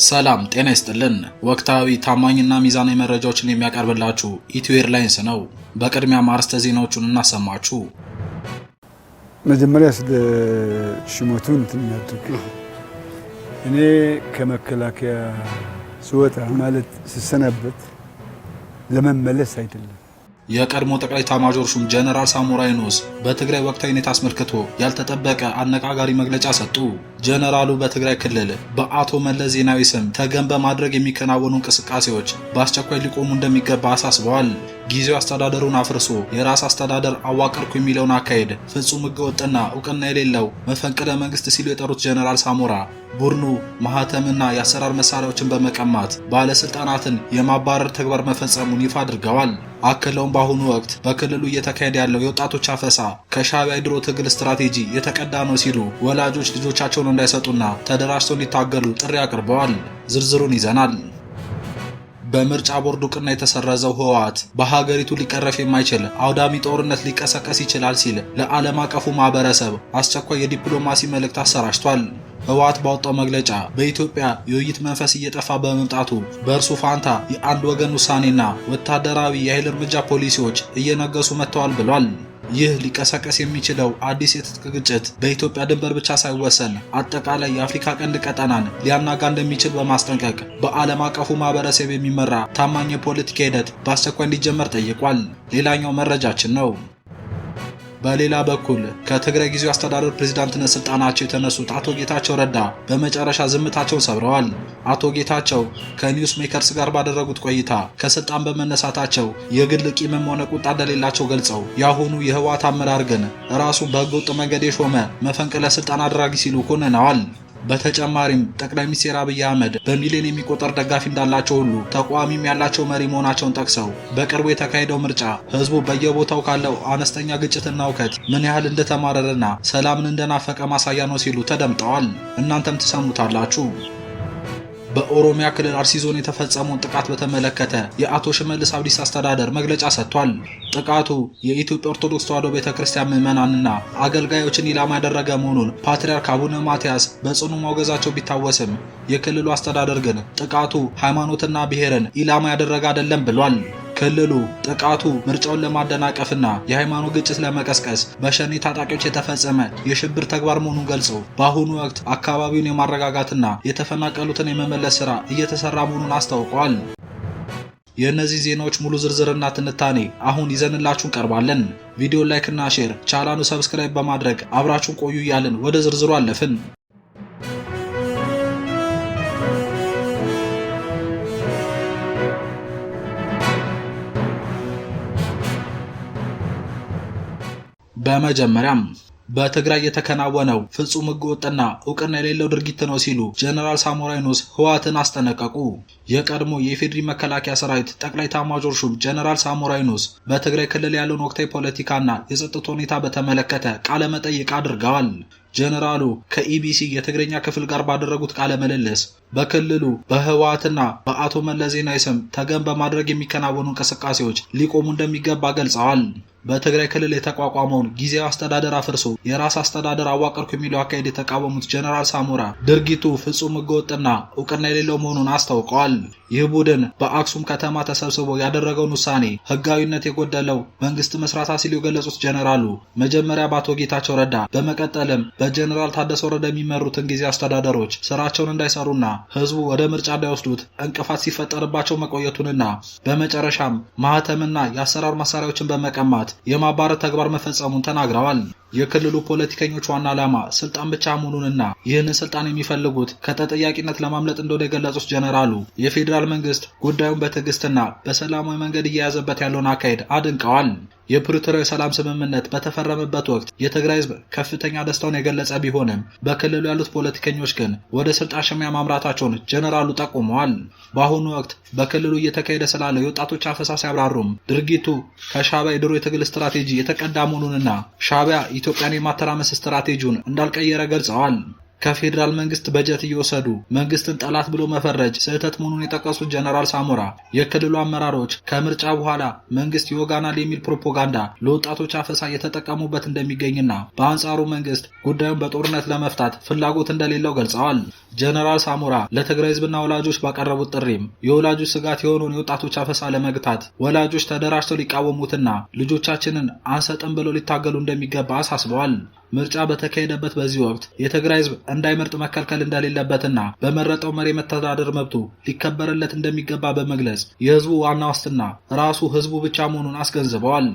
ሰላም ጤና ይስጥልን። ወቅታዊ፣ ታማኝና ሚዛናዊ መረጃዎችን የሚያቀርብላችሁ ኢትዮ ኤርላይንስ ነው። በቅድሚያ አርዕስተ ዜናዎቹን እናሰማችሁ። መጀመሪያ ስለ ሹመቱ እንትን እናድርግ። እኔ ከመከላከያ ስወጣ፣ ማለት ስሰናበት፣ ለመመለስ አይደለም። የቀድሞ ጠቅላይ ኤታማዦር ሹም ጀነራል ሳሞራ የኑስ በትግራይ ወቅታዊ ሁኔታ አስመልክቶ ያልተጠበቀ አነጋጋሪ መግለጫ ሰጡ። ጀነራሉ በትግራይ ክልል በአቶ መለስ ዜናዊ ስም ተገን በማድረግ የሚከናወኑ እንቅስቃሴዎች በአስቸኳይ ሊቆሙ እንደሚገባ አሳስበዋል። ጊዜያዊ አስተዳደሩን አፍርሶ የራስ አስተዳደር አዋቀርኩ የሚለውን አካሄድ ፍጹም ህገወጥና እውቅና የሌለው መፈንቅለ መንግስት ሲሉ የጠሩት ጀነራል ሳሞራ ቡድኑ ማህተምና የአሰራር መሳሪያዎችን በመቀማት ባለስልጣናትን የማባረር ተግባር መፈጸሙን ይፋ አድርገዋል። አክለውም በአሁኑ ወቅት በክልሉ እየተካሄደ ያለው የወጣቶች አፈሳ ከሻዕቢያ የድሮ ትግል ስትራቴጂ የተቀዳ ነው ሲሉ ወላጆች ልጆቻቸውን እንዳይሰጡና ተደራጅተው እንዲታገሉ ጥሪ አቅርበዋል። ዝርዝሩን ይዘናል። በምርጫ ቦርድ እውቅና የተሰረዘው ህወሓት በሀገሪቱ ሊቀረፍ የማይችል አውዳሚ ጦርነት ሊቀሰቀስ ይችላል ሲል ለዓለም አቀፉ ማህበረሰብ አስቸኳይ የዲፕሎማሲ መልእክት አሰራጭቷል። ህወሓት ባወጣው መግለጫ በኢትዮጵያ የውይይት መንፈስ እየጠፋ በመምጣቱ በእርሱ ፋንታ የአንድ ወገን ውሳኔና ወታደራዊ የኃይል እርምጃ ፖሊሲዎች እየነገሱ መጥተዋል ብሏል። ይህ ሊቀሰቀስ የሚችለው አዲስ የትጥቅ ግጭት በኢትዮጵያ ድንበር ብቻ ሳይወሰን አጠቃላይ የአፍሪካ ቀንድ ቀጠናን ሊያናጋ እንደሚችል በማስጠንቀቅ በዓለም አቀፉ ማህበረሰብ የሚመራ ታማኝ የፖለቲካ ሂደት በአስቸኳይ እንዲጀመር ጠይቋል። ሌላኛው መረጃችን ነው። በሌላ በኩል ከትግራይ ጊዜያዊ አስተዳደር ፕሬዝዳንትነት ስልጣናቸው የተነሱት አቶ ጌታቸው ረዳ በመጨረሻ ዝምታቸውን ሰብረዋል። አቶ ጌታቸው ከ Newsmakers ጋር ባደረጉት ቆይታ ከስልጣን በመነሳታቸው የግል ቂምም ሆነ ቁጣ እንደሌላቸው ገልጸው የአሁኑ የህወሓት አመራር ግን ራሱን በህገወጥ መንገድ የሾመ መፈንቅለ ስልጣን አድራጊ ሲሉ ኮንነዋል። በተጨማሪም ጠቅላይ ሚኒስትር አብይ አህመድ በሚሊዮን የሚቆጠር ደጋፊ እንዳላቸው ሁሉ ተቃዋሚም ያላቸው መሪ መሆናቸውን ጠቅሰው በቅርቡ የተካሄደው ምርጫ ህዝቡ በየቦታው ካለው አነስተኛ ግጭትና ሁከት ምን ያህል እንደተማረረና ሰላምን እንደናፈቀ ማሳያ ነው ሲሉ ተደምጠዋል። እናንተም ትሰሙታላችሁ። በኦሮሚያ ክልል አርሲ ዞን የተፈጸመውን ጥቃት በተመለከተ የአቶ ሽመልስ አብዲሳ አስተዳደር መግለጫ ሰጥቷል። ጥቃቱ የኢትዮጵያ ኦርቶዶክስ ተዋሕዶ ቤተክርስቲያን ምዕመናንና አገልጋዮችን ኢላማ ያደረገ መሆኑን ፓትርያርክ አቡነ ማትያስ በጽኑ ማውገዛቸው ቢታወስም የክልሉ አስተዳደር ግን ጥቃቱ ሃይማኖትና ብሔርን ኢላማ ያደረገ አይደለም ብሏል። ክልሉ ጥቃቱ ምርጫውን ለማደናቀፍና የሃይማኖት ግጭት ለመቀስቀስ በሸኔ ታጣቂዎች የተፈጸመ የሽብር ተግባር መሆኑን ገልጸው በአሁኑ ወቅት አካባቢውን የማረጋጋትና የተፈናቀሉትን የመመለስ ስራ እየተሰራ መሆኑን አስታውቀዋል። የእነዚህ ዜናዎች ሙሉ ዝርዝርና ትንታኔ አሁን ይዘንላችሁ እንቀርባለን። ቪዲዮ like እና share፣ ቻናሉ subscribe በማድረግ አብራችሁን ቆዩ እያልን ወደ ዝርዝሩ አለፍን። በመጀመሪያም በትግራይ የተከናወነው ፍጹም ህገወጥና እውቅና የሌለው ድርጊት ነው ሲሉ ጀነራል ሳሞራ የኑስ ህወሓትን አስጠነቀቁ። የቀድሞ የኢፌዴሪ መከላከያ ሰራዊት ጠቅላይ ኤታማዦር ሹም ጀነራል ሳሞራ የኑስ በትግራይ ክልል ያለውን ወቅታዊ ፖለቲካና የጸጥታ ሁኔታ በተመለከተ ቃለ መጠይቅ አድርገዋል። ጀነራሉ ከኢቢሲ የትግርኛ ክፍል ጋር ባደረጉት ቃለ ምልልስ በክልሉ በህወሓትና በአቶ መለስ ዜናዊ ስም ተገን በማድረግ የሚከናወኑ እንቅስቃሴዎች ሊቆሙ እንደሚገባ ገልጸዋል። በትግራይ ክልል የተቋቋመውን ጊዜያዊ አስተዳደር አፍርሶ የራስ አስተዳደር አዋቀርኩ የሚለው አካሄድ የተቃወሙት ጀነራል ሳሞራ ድርጊቱ ፍጹም ህገወጥና እውቅና የሌለው መሆኑን አስታውቀዋል። ይህ ቡድን በአክሱም ከተማ ተሰብስቦ ያደረገውን ውሳኔ ህጋዊነት የጎደለው መንግስት መስራታ ሲሉ የገለጹት ጀነራሉ መጀመሪያ በአቶ ጌታቸው ረዳ በመቀጠልም በጀነራል ታደሰ ወረደ የሚመሩትን ጊዜ አስተዳደሮች ስራቸውን እንዳይሰሩና ህዝቡ ወደ ምርጫ እንዳይወስዱት እንቅፋት ሲፈጠርባቸው መቆየቱንና በመጨረሻም ማህተምና የአሰራር መሳሪያዎችን በመቀማት የማባረር ተግባር መፈጸሙን ተናግረዋል። የክልሉ ፖለቲከኞች ዋና ዓላማ ስልጣን ብቻ መሆኑንና ይህንን ስልጣን የሚፈልጉት ከተጠያቂነት ለማምለጥ እንደሆነ የገለጹት ጀነራሉ የፌዴራል መንግስት ጉዳዩን በትዕግስትና በሰላማዊ መንገድ እየያዘበት ያለውን አካሄድ አድንቀዋል። የፕሪቶሪያው የሰላም ስምምነት በተፈረመበት ወቅት የትግራይ ህዝብ ከፍተኛ ደስታውን የገለጸ ቢሆንም በክልሉ ያሉት ፖለቲከኞች ግን ወደ ስልጣን ሽሚያ ማምራታቸውን ጀነራሉ ጠቁመዋል። በአሁኑ ወቅት በክልሉ እየተካሄደ ስላለው የወጣቶች አፈሳ ሲያብራሩም ድርጊቱ ከሻዕቢያ የድሮ የትግል ስትራቴጂ የተቀዳ መሆኑንና ሻዕቢያ ኢትዮጵያን የማተራመስ ስትራቴጂውን እንዳልቀየረ ገልጸዋል። ከፌዴራል መንግስት በጀት እየወሰዱ መንግስትን ጠላት ብሎ መፈረጅ ስህተት መሆኑን የጠቀሱት ጀነራል ሳሞራ የክልሉ አመራሮች ከምርጫ በኋላ መንግስት ይወጋናል የሚል ፕሮፓጋንዳ ለወጣቶች አፈሳ እየተጠቀሙበት እንደሚገኝና በአንጻሩ መንግስት ጉዳዩን በጦርነት ለመፍታት ፍላጎት እንደሌለው ገልጸዋል። ጀነራል ሳሞራ ለትግራይ ህዝብና ወላጆች ባቀረቡት ጥሪም የወላጆች ስጋት የሆነውን የወጣቶች አፈሳ ለመግታት ወላጆች ተደራጅተው ሊቃወሙትና ልጆቻችንን አንሰጥም ብለው ሊታገሉ እንደሚገባ አሳስበዋል። ምርጫ በተካሄደበት በዚህ ወቅት የትግራይ ህዝብ እንዳይመርጥ መከልከል እንደሌለበትና በመረጠው መሪ መተዳደር መብቱ ሊከበርለት እንደሚገባ በመግለጽ የህዝቡ ዋና ዋስትና ራሱ ህዝቡ ብቻ መሆኑን አስገንዝበዋል።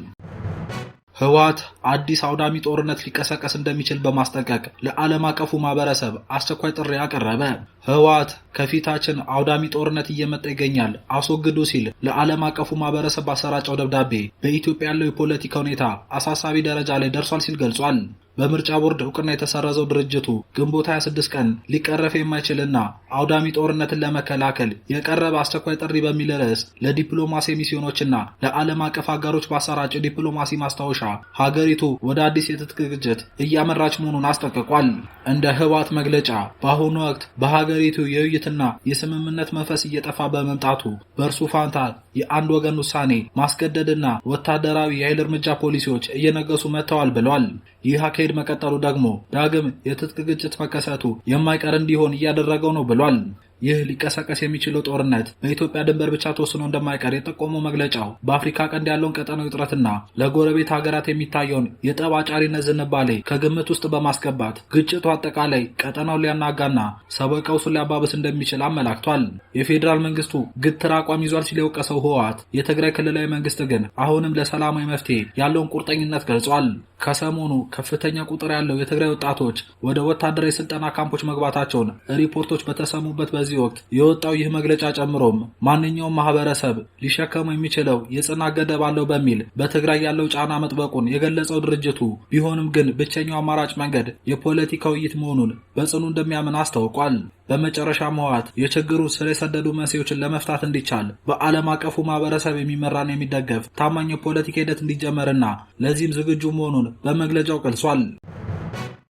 ህወሓት አዲስ አውዳሚ ጦርነት ሊቀሰቀስ እንደሚችል በማስጠንቀቅ ለዓለም አቀፉ ማህበረሰብ አስቸኳይ ጥሪ አቀረበ። ህወሓት ከፊታችን አውዳሚ ጦርነት እየመጣ ይገኛል፣ አስወግዱ ሲል ለዓለም አቀፉ ማህበረሰብ ባሰራጨው ደብዳቤ በኢትዮጵያ ያለው የፖለቲካ ሁኔታ አሳሳቢ ደረጃ ላይ ደርሷል ሲል ገልጿል። በምርጫ ቦርድ እውቅና የተሰረዘው ድርጅቱ ግንቦት 26 ቀን ሊቀረፍ የማይችልና አውዳሚ ጦርነትን ለመከላከል የቀረበ አስቸኳይ ጥሪ በሚል ርዕስ ለዲፕሎማሲ ሚስዮኖችና ለዓለም አቀፍ አጋሮች ባሰራጨው ዲፕሎማሲ ማስታወሻ ሀገሪቱ ወደ አዲስ የትጥቅ ግጭት እያመራች መሆኑን አስጠንቅቋል። እንደ ህወሓት መግለጫ በአሁኑ ወቅት በሀገሪቱ የውይይትና የስምምነት መንፈስ እየጠፋ በመምጣቱ በእርሱ ፋንታ የአንድ ወገን ውሳኔ ማስገደድና ወታደራዊ የኃይል እርምጃ ፖሊሲዎች እየነገሱ መጥተዋል ብሏል። ይህ አካሄድ መቀጠሉ ደግሞ ዳግም የትጥቅ ግጭት መከሰቱ የማይቀር እንዲሆን እያደረገው ነው ብሏል። ይህ ሊቀሰቀስ የሚችለው ጦርነት በኢትዮጵያ ድንበር ብቻ ተወስኖ እንደማይቀር የጠቆመው መግለጫው በአፍሪካ ቀንድ ያለውን ቀጠናዊ ውጥረትና ለጎረቤት ሀገራት የሚታየውን የጠብ አጫሪነት ዝንባሌ ከግምት ውስጥ በማስገባት ግጭቱ አጠቃላይ ቀጠናውን ሊያናጋና ሰብአዊ ቀውሱን ሊያባብስ እንደሚችል አመላክቷል። የፌዴራል መንግስቱ ግትር አቋም ይዟል ሲል የወቀሰው ህወሓት የትግራይ ክልላዊ መንግስት ግን አሁንም ለሰላማዊ መፍትሄ ያለውን ቁርጠኝነት ገልጿል። ከሰሞኑ ከፍተኛ ቁጥር ያለው የትግራይ ወጣቶች ወደ ወታደራዊ ስልጠና ካምፖች መግባታቸውን ሪፖርቶች በተሰሙበት በዚህ ወቅት የወጣው ይህ መግለጫ ጨምሮም ማንኛውም ማህበረሰብ ሊሸከመው የሚችለው የጽናት ገደብ አለው በሚል በትግራይ ያለው ጫና መጥበቁን የገለጸው ድርጅቱ ቢሆንም ግን ብቸኛው አማራጭ መንገድ የፖለቲካ ውይይት መሆኑን በጽኑ እንደሚያምን አስታውቋል። በመጨረሻም ህወሓት የችግሩ ስር የሰደዱ መንስኤዎችን ለመፍታት እንዲቻል በዓለም አቀፉ ማህበረሰብ የሚመራና የሚደገፍ ታማኝ የፖለቲካ ሂደት እንዲጀመርና ለዚህም ዝግጁ መሆኑን በመግለጫው ገልጿል።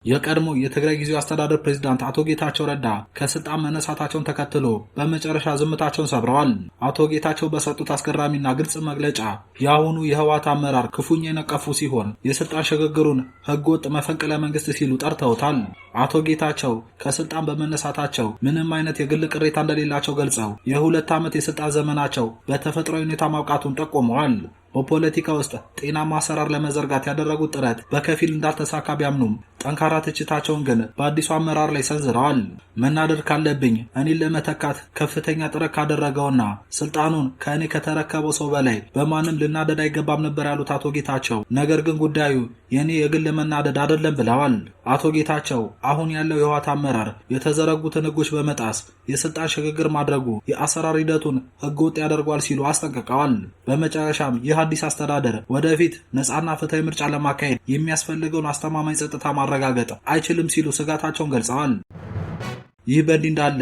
የቀድሞ የትግራይ ጊዜያዊ አስተዳደር ፕሬዝዳንት አቶ ጌታቸው ረዳ ከስልጣን መነሳታቸውን ተከትሎ በመጨረሻ ዝምታቸውን ሰብረዋል። አቶ ጌታቸው በሰጡት አስገራሚና ግልጽ መግለጫ የአሁኑ የህወሓት አመራር ክፉኛ የነቀፉ ሲሆን የስልጣን ሽግግሩን ህገወጥ መፈንቅለ መንግስት ሲሉ ጠርተውታል። አቶ ጌታቸው ከስልጣን በመነሳታቸው ምንም አይነት የግል ቅሬታ እንደሌላቸው ገልጸው የ2 ዓመት የስልጣን ዘመናቸው በተፈጥሯዊ ሁኔታ ማብቃቱን ጠቁመዋል። በፖለቲካ ውስጥ ጤናማ አሰራር ለመዘርጋት ያደረጉት ጥረት በከፊል እንዳልተሳካ ቢያምኑም ጠንካራ ትችታቸውን ግን በአዲሱ አመራር ላይ ሰንዝረዋል። መናደድ ካለብኝ እኔን ለመተካት ከፍተኛ ጥረት ካደረገውና ስልጣኑን ከእኔ ከተረከበው ሰው በላይ በማንም ልናደድ አይገባም ነበር ያሉት አቶ ጌታቸው፣ ነገር ግን ጉዳዩ የእኔ የግል መናደድ አይደለም ብለዋል። አቶ ጌታቸው አሁን ያለው የህወሓት አመራር የተዘረጉትን ህጎች በመጣስ የስልጣን ሽግግር ማድረጉ የአሰራር ሂደቱን ህገወጥ ያደርጓል ሲሉ አስጠንቅቀዋል። በመጨረሻም ይህ አዲስ አስተዳደር ወደፊት ነፃና ፍትሐዊ ምርጫ ለማካሄድ የሚያስፈልገውን አስተማማኝ ጸጥታ ማረጋገጥ አይችልም ሲሉ ስጋታቸውን ገልጸዋል። ይህ በእንዲህ እንዳለ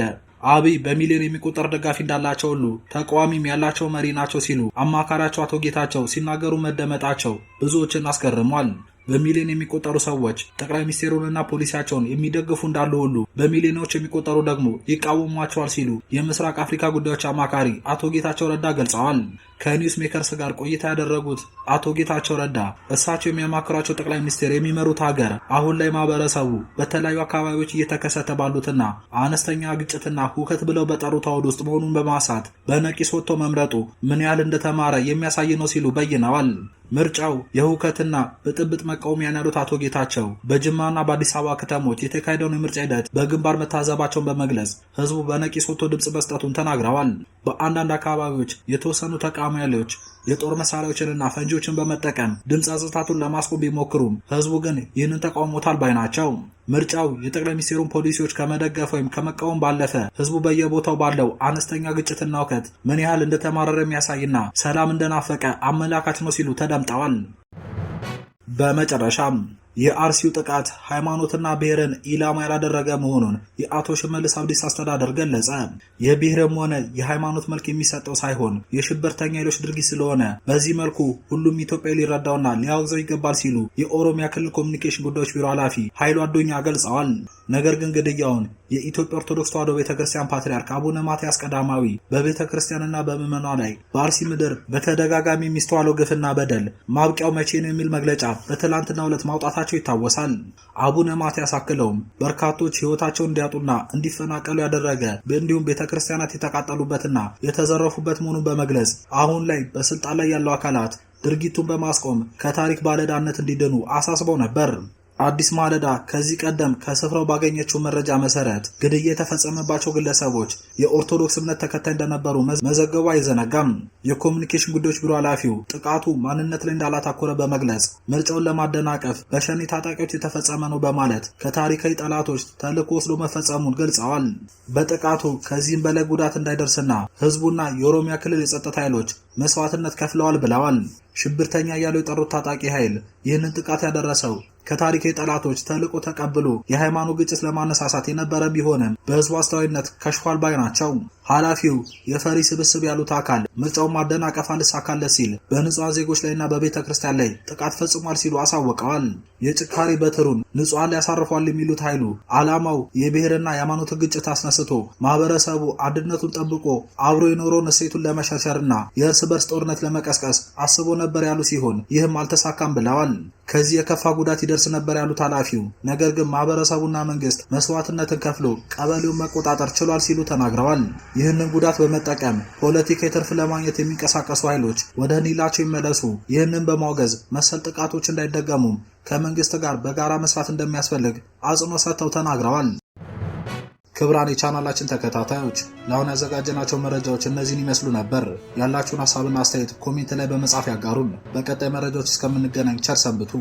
አብይ በሚሊዮን የሚቆጠር ደጋፊ እንዳላቸው ሁሉ ተቃዋሚም ያላቸው መሪ ናቸው ሲሉ አማካሪያቸው አቶ ጌታቸው ሲናገሩ መደመጣቸው ብዙዎችን አስገርሟል። በሚሊዮን የሚቆጠሩ ሰዎች ጠቅላይ ሚኒስትሩንና ፖሊሲያቸውን የሚደግፉ እንዳሉ ሁሉ በሚሊዮኖች የሚቆጠሩ ደግሞ ይቃወሟቸዋል ሲሉ የምስራቅ አፍሪካ ጉዳዮች አማካሪ አቶ ጌታቸው ረዳ ገልጸዋል። ከኒውስ ሜከርስ ጋር ቆይታ ያደረጉት አቶ ጌታቸው ረዳ እሳቸው የሚያማክሯቸው ጠቅላይ ሚኒስትር የሚመሩት ሀገር አሁን ላይ ማህበረሰቡ በተለያዩ አካባቢዎች እየተከሰተ ባሉትና አነስተኛ ግጭትና ሁከት ብለው በጠሩት አውድ ውስጥ መሆኑን በማንሳት በነቂስ ወጥቶ መምረጡ ምን ያህል እንደተማረ የሚያሳይ ነው ሲሉ በይነዋል። ምርጫው የሁከትና ብጥብጥ መቃወሚያ ያሉት አቶ ጌታቸው በጅማና በአዲስ አበባ ከተሞች የተካሄደውን የምርጫ ሂደት በግንባር መታዘባቸውን በመግለጽ ህዝቡ በነቂስ ወጥቶ ድምፅ መስጠቱን ተናግረዋል። በአንዳንድ አካባቢዎች የተወሰኑ ተቃዋሚ ኃይሎች የጦር መሳሪያዎችንና ፈንጂዎችን በመጠቀም ድምፅ አሰጣጡን ለማስቆም ቢሞክሩም ህዝቡ ግን ይህንን ተቃውሞታል ባይ ናቸው። ምርጫው የጠቅላይ ሚኒስትሩን ፖሊሲዎች ከመደገፍ ወይም ከመቃወም ባለፈ ህዝቡ በየቦታው ባለው አነስተኛ ግጭትና ሁከት ምን ያህል እንደተማረረ የሚያሳይና ሰላም እንደናፈቀ አመላካች ነው ሲሉ ተደምጠዋል። በመጨረሻም የአርሲው ጥቃት ሃይማኖትና ብሔርን ኢላማ ያላደረገ መሆኑን የአቶ ሽመልስ አብዲሳ አስተዳደር ገለጸ። የብሔርም ሆነ የሃይማኖት መልክ የሚሰጠው ሳይሆን የሽብርተኛ ኃይሎች ድርጊት ስለሆነ በዚህ መልኩ ሁሉም ኢትዮጵያዊ ሊረዳውና ሊያወግዘው ይገባል ሲሉ የኦሮሚያ ክልል ኮሚኒኬሽን ጉዳዮች ቢሮ ኃላፊ ኃይሉ አዱኛ ገልጸዋል። ነገር ግን ግድያውን የኢትዮጵያ ኦርቶዶክስ ተዋሕዶ ቤተክርስቲያን ፓትርያርክ አቡነ ማትያስ ቀዳማዊ በቤተክርስቲያንና በምዕመኗ ላይ በአርሲ ምድር በተደጋጋሚ የሚስተዋለው ግፍና በደል ማብቂያው መቼ ነው የሚል መግለጫ በትላንትናው ዕለት ማውጣታቸውን ማለታቸው ይታወሳል። አቡነ ማትያስ አክለውም በርካቶች ሕይወታቸውን እንዲያጡና እንዲፈናቀሉ ያደረገ እንዲሁም ቤተክርስቲያናት የተቃጠሉበትና የተዘረፉበት መሆኑን በመግለጽ አሁን ላይ በስልጣን ላይ ያለው አካላት ድርጊቱን በማስቆም ከታሪክ ባለዕዳነት እንዲድኑ አሳስበው ነበር። አዲስ ማለዳ ከዚህ ቀደም ከስፍራው ባገኘችው መረጃ መሰረት ግድያ የተፈጸመባቸው ግለሰቦች የኦርቶዶክስ እምነት ተከታይ እንደነበሩ መዘገቡ አይዘነጋም። የኮሚኒኬሽን ጉዳዮች ቢሮ ኃላፊው ጥቃቱ ማንነት ላይ እንዳላታኮረ በመግለጽ ምርጫውን ለማደናቀፍ በሸኔ ታጣቂዎች የተፈጸመ ነው በማለት ከታሪካዊ ጠላቶች ተልዕኮ ወስዶ መፈጸሙን ገልጸዋል። በጥቃቱ ከዚህም በላይ ጉዳት እንዳይደርስና ህዝቡና የኦሮሚያ ክልል የጸጥታ ኃይሎች መስዋዕትነት ከፍለዋል ብለዋል። ሽብርተኛ እያሉ የጠሩት ታጣቂ ኃይል ይህንን ጥቃት ያደረሰው ከታሪክ ጠላቶች ተልዕኮ ተቀብሎ የሃይማኖት ግጭት ለማነሳሳት የነበረ ቢሆንም በህዝቡ አስተዋይነት ከሽፏል ባይ ናቸው። ኃላፊው የፈሪ ስብስብ ያሉት አካል ምርጫውን ማደናቀፍ አልሳካለት ሲል በንጹሐን ዜጎች ላይና በቤተ ክርስቲያን ላይ ጥቃት ፈጽሟል ሲሉ አሳውቀዋል። የጭካሬ በትሩን ንጹሐን ላይ ያሳርፏል የሚሉት ኃይሉ ዓላማው የብሔርና የሃይማኖት ግጭት አስነስቶ ማህበረሰቡ አንድነቱን ጠብቆ አብሮ የኖረውን እሴቱን ለመሸርሸርና የእርስ በርስ ጦርነት ለመቀስቀስ አስቦ ነበር ያሉ ሲሆን ይህም አልተሳካም ብለዋል። ከዚህ የከፋ ጉዳት ይደርስ ነበር ያሉት ኃላፊው፣ ነገር ግን ማህበረሰቡና መንግስት መስዋዕትነትን ከፍሎ ቀበሌውን መቆጣጠር ችሏል ሲሉ ተናግረዋል። ይህንን ጉዳት በመጠቀም ፖለቲካዊ ትርፍ ለማግኘት የሚንቀሳቀሱ ኃይሎች ወደ ህሊናቸው ይመለሱ። ይህንን በማውገዝ መሰል ጥቃቶች እንዳይደገሙም ከመንግስት ጋር በጋራ መስራት እንደሚያስፈልግ አጽንኦት ሰጥተው ተናግረዋል። ክቡራን የቻናላችን ተከታታዮች፣ ለአሁን ያዘጋጀናቸው መረጃዎች እነዚህን ይመስሉ ነበር። ያላችሁን ሀሳብና አስተያየት comment ላይ በመጻፍ ያጋሩን። በቀጣይ መረጃዎች እስከምንገናኝ ቸር ሰንብቱ።